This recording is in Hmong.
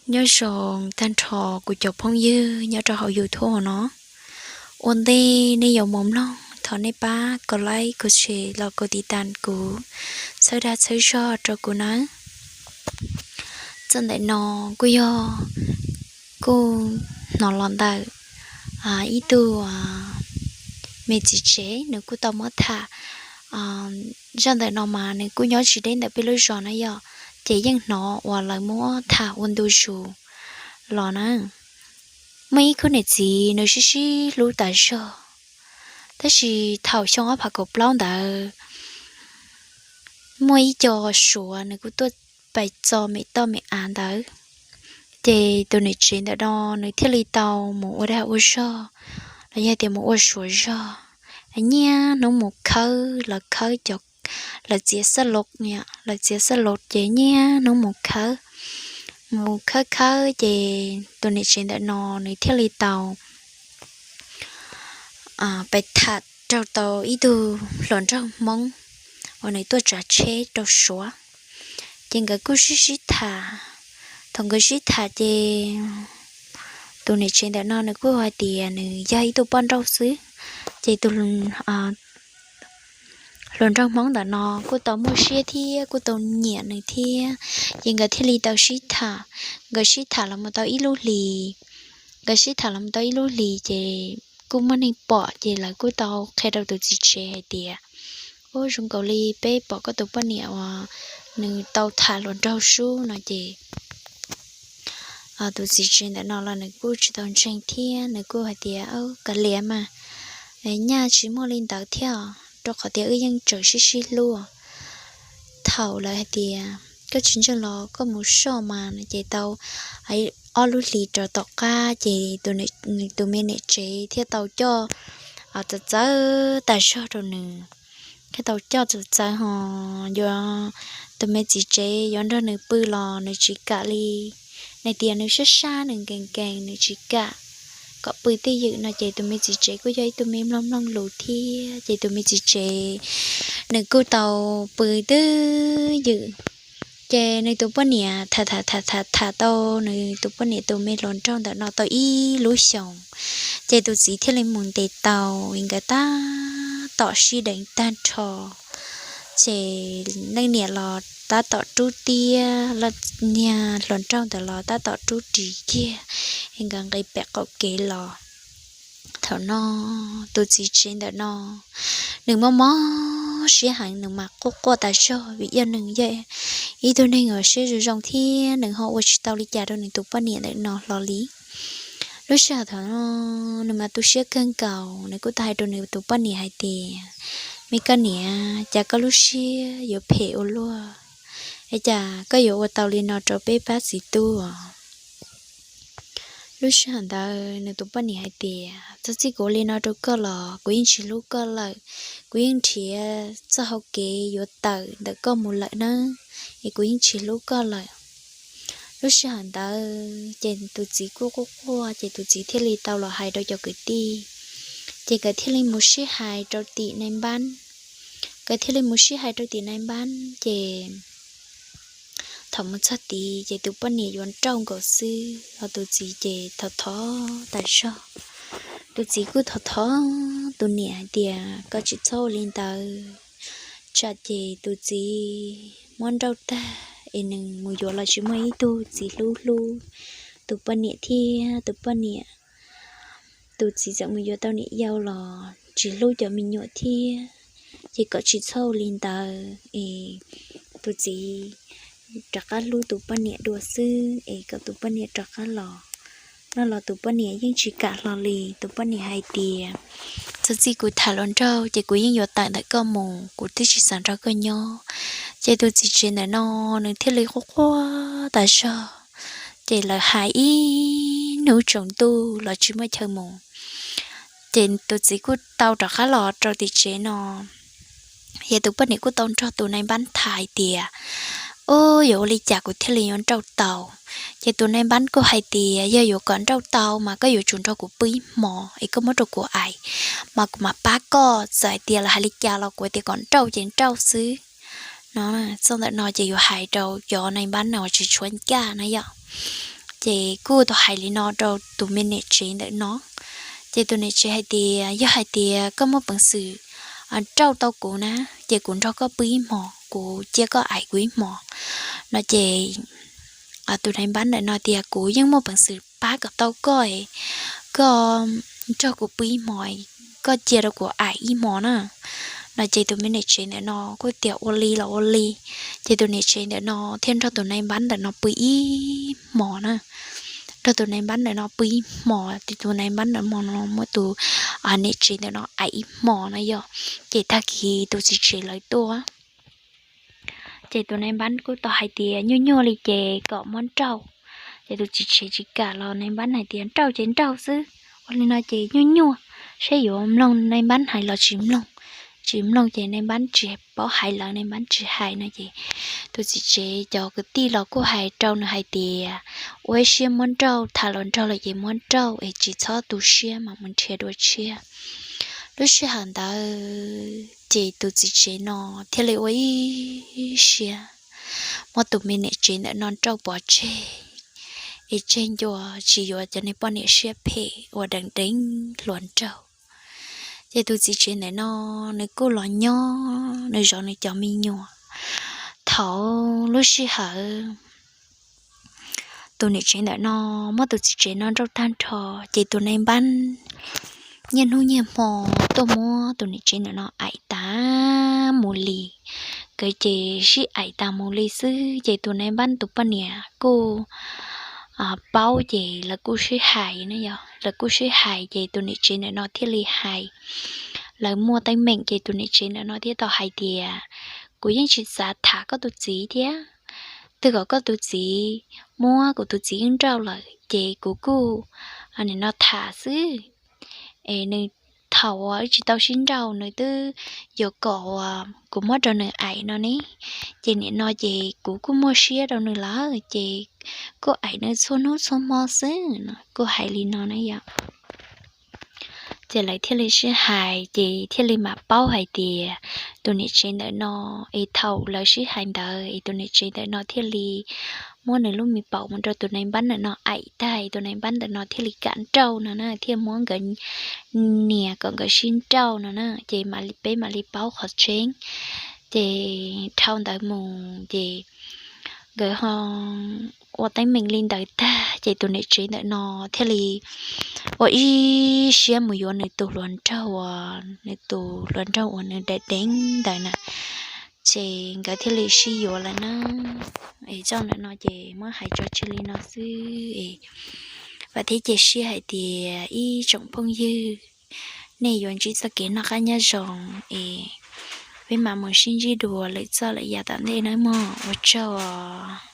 Nyob zoo tag nrho kuv cov phooj ywg nyob rau hauv YouTube no. Ua ntej nej yuav mus mloog, thov nej pab kos like, kos share los kos tiv tas kuv, txhawb dag txhawb zog rau kuv nawb. Txoj ntawm no kuj yog, kuj hnov los ntawm ib tug me txiv tsev nws kuj tau muab tham. Zaj ntawm no mas nws kuj nyob tsis deb ntawm peb lub zos na yom, ces yeej hnov uas lawv muab tham ua ntu zus los na. Muaj ib khub niam txiv nws sib sib hlub tas zog, tab sis thaum xyoo ob phav kaum plaub ntawd muaj ib co suav nws kuj tuaj pais txo me toj me av ntawd, ces tus niam tsev ntawm no nws thiaj li tau mus ua dag ua zog, los yog tias mus ua suav zog. Nyiaj hnub mus khawb, lawv khawb cov, lawv txiav xab laus, lawv txiav xab laus ces nyiaj hnub mus khawb, mus khawb khawb ces tus niam tsev ntawm no nws thiaj li tau pais tham raug tau ib tug hluas nraug Hmoob uas nws tuaj tsav tsheb rau suav. Ces nkawd kuj sib sib tham, thaum nkawd sib tham ces tus niam tsev ntawm no nws kuj hais tias nws yog ib tug poj nrauj xwb, ces tus hluas nraug Hmoob ntawm no kuj tau muaj siab thiab kuj tau nyiam nws thiab, ces nkawd thiaj li tau sib tham. Nkawd sib tham los mus tau ib lub hlis, nkawd sib tham los mus tau ib lub hlis ces kuj muaj neeg pom ces lawv kuj tau qhia rau tus txiv tsev hais tias, Ub, zoo nkaus li peb pom koj tus poj niam uas nws tau tham hluas nraug sub no ces tus txiv tsev ntawm no los nws kuj tsis tau ntseeg thiab nws kuj hais tias, Kav liam mas, nyaj tsis muaj li ntawd thiab, rau qhov tias wb yeej tseem sib sib hlub. Thaum lawv hais tias koj tsis ntseeg los koj mus soj mas no ces tau ob lub hlis rov tom qab ces tus me niam tsev thiaj tau coj txawv txawv tas zog rau nws, thiaj tau coj txawv txawv ho yuav, tus me txiv tsev yuav nrog nws pw los nws tsis kam li, nws tias nws sab sab nws nkees nkees nws tsis kam kom pw twj ywm no ces tus me txiv tsev kuj yog ib tug me mloog mloog lus thiab ces tus me txiv tsev nws kuj tau pw twj ywm. Ces nws tus poj niam tham tham tham tham tham tau nws tus poj niam tus me hluas nraug ntawm no tau ib lub xyoos, ces tus txiv thiaj li mus ntes tau, nkawd tab tom sib deev tag nrho. Ces leej niam los tab tom rub tiab, niag hluas nraug ntawd los tab tom rub ris kiag, nkawd nqis pem qaum kev los. Thaum no tus txiv tsev ntawm no nws mob mob siab heev, nws mas quaj quaj tas zog vim yog nws yog ib tug neeg uas siab zoo zoo thiab nws ho ua tsis tau li cas rau nws tus poj niam ntawm no hlo li. Lub sij hawm thaum no nws mas tu siab kawg nkaus, nws kuj tau hais rau nws tus poj niam hais tias, Me koj niam, cas koj lub siab yuav phem ua luaj, es cas koj yuav ua tau li no rau peb pab txiv tub? Lub sij hawm ntawd nws tus poj niam hais tias, Txog txij kuv ua li no rau koj los kuv yeej tsis hlub koj lawm, kuv yeej nrhiav txoj hau kev yuav tawm ntawm koj mus lawm nawb, es kuv yeej tsis hlub koj lawm. Lub sij hawm ntawd ces tus txiv kuj quaj quaj ces tus txiv thiaj li tau los hais rau cov kwv tij, ces nkawd thiaj li mus sib hais rau tim nai npab. Nkawd thiaj li mus sib hais rau tim nai npab ces thaum mus txog tid ces tus poj niam yuav nrauj nkaus xwb, ho tus txiv ces thov thov tas zog. Tus txiv kuj thov thov tus niam hais tias, Koj tsis txhob ua li ntawd, tsam ces tus txiv muab nrauj tag es nws mus yuav los tsis muaj ib tug txiv hlub hlub tus poj niam thiab tus poj niam, tus txiv txawm mus yuav tau niam yau los tsis hlub cov me nyuam thiab, ces kom tsis txhob ua li ntawd es tus txiv rov qab hlub tus poj niam dua xwb es kom tus poj niam rov qab los. No los tus poj niam yeej tsis kam hlo li, tus poj niam hais tias, Txog txij kuv tham hluas nraug ces kuv yeej yuav tawm ntawm koj mus, kuv twb tsis xav nrog koj nyob. Ces tus txiv tsev ntawm no nws thiaj li quaj quaj tas zog, ces lawv hais ib hnub tsaus ntuj los tsis muaj chaw mus. Ces tus txiv kuj tau rov qab los rau tim tsev no, ces tus poj niam kuj tau nrog tus nai npab tham hais tias, Ub, yuav ua li cas kuv thiaj li yuav nrauj tau? Ces tus nai npab kuj hais tias, Yog yuav kom nrauj tau mas koj yuav tsum nrog kuv pw ib hmo es koj muab rau kuv aim, mas kuv mam pab koj. Txawm hais tias lawv hais li cas los kuv tias kom nrauj ces nrauj xwb. No, txoj ntawm no ces yuav hais rau cov nai npab no uas tsis tshuav ncaj na yom. Ces kuj tau hais li no rau tus me niam tsev ntawm no. Ces tus niam tsev hais tias, yog hais tias koj muaj peev xwm nrauj tau kuv na, ces kuv nrog koj pw ib hmos, kuv cia koj aim kuv ib hmos no ces tus nai npab ntawm no tias, kuv yeej muaj peev xwm pab kom tau koj, koj nrog kuv pw ib hmos, koj cia rau kuv aim ib hmos na. No ces tus me niam tsev ntawm no kuj tias ua li los ua li. Ces tus niam tsev ntawm no thiaj nrog tus nai npab ntawm no pw ib hmos na. Nrog tus nai npab ntawm no pw ib hmos, ces tus nai npab ntawm no muab tus niam tsev ntawm no aim ib hmos na yog. Ces tag kis tus txiv tsev lawv tuaj, ces tus nai npab kuj tau hais tias, nyuaj nyuaj li ces kom muab nrauj. Ces tus txiv tsev tsis kam los nai npab hais tias, nrauj ces nrauj xwb, ua li no ces nyuaj nyuaj, saib yuav mloog nai npab hais los tsis mloog. Tsis mloog ces nai npab tsis paub hais lawv, nai npab tsis hais no ces tus txiv tsev cov kwv tij los kuj hais rau nws hais tias, ua ib siab muab nrauj, tham los nrog lawm ces muab nrauj es tsis txhob tu siab mas mus nrhiav dua tshiab. Lub sij hawm ntawd ces tus txiv tsev no thiaj li ua ib siab muab tus me niam tsev ntawm no nrauj pov tseg, es tseg ncua tsis yuav cov niag poj niam siab phem uas deev deev hluas nraug. Ces tus txiv tsev ntawm no nws kuj los nyob nws zov nws cov me nyuam. Thaum lub sij hawm tus niam tsev ntawm no muab tus txiv tsev no nrauj tag nrho, ces tus nai npab niaj hnub niaj hmo tuaj muab tus niam tsev ntawm no aim tas mus li. Nkawd ces sib aim tas mus li xwb, ces tus nai npab tus poj niam kuj paub, ces lawv kuj sib hais, lawv kuj sib hais, ces tus niam tsev ntawm no thiaj li hais, lawv muaj teeb meem, ces tus niam tsev ntawm no thiaj tau hais tias, kuv yeej tsis xav tham koj tus txiv thiab, twb kom koj tus txiv muab kuv tus txiv wb nrauj lawm ces kuv kuj nim no tham xwb. Es nws, thaum uas wb tsis tau sib nrauj nws twb yuav kom uas kuv muab rau nws aim no ne, ces nim no ces kuv kuj muaj siab rau nws lawm ces kuj aim nws txhua hnub txhua hmo xwb no, kuj hais li no na yom. Ces lawv thiaj li sib hais, ces thiaj li mam paub hais tias tus niam tsev ntawm no, es thaum lawv sib hais ntawd es tus niam tsev ntawm no thiaj li muab nws lub me paum mus rau tus nai npab ntawm no aim tag, tus nai npab ntawm no thiaj li kam nrauj no na, thiaj muab nkawd nias kom nkawd sib nrauj no na, ces mam li, peb mam li paub qhov tseeb. Ces dhau ntawd mus ces nkawd ho ua teeb meem li ntawd tag, ces tus niam tsev ntawm no thiaj li ua ib siab mus yuav nws tus hluas nraug uas, nws tus hluas nraug uas nws deev deev ntawd na, ces nkawd thiaj li sib yuav lawm na. Es zaj ntawm no ces muab hais tso tseg li no xwb es vam thiab cia siab hais tias ib tsoom phooj ywg nej yuav ntsib txoj kev noj qab nyob zoo es peb mam mus sib ntsib dua lwm txoj lwm yam tom ntej nawb mog, ua tsaug os.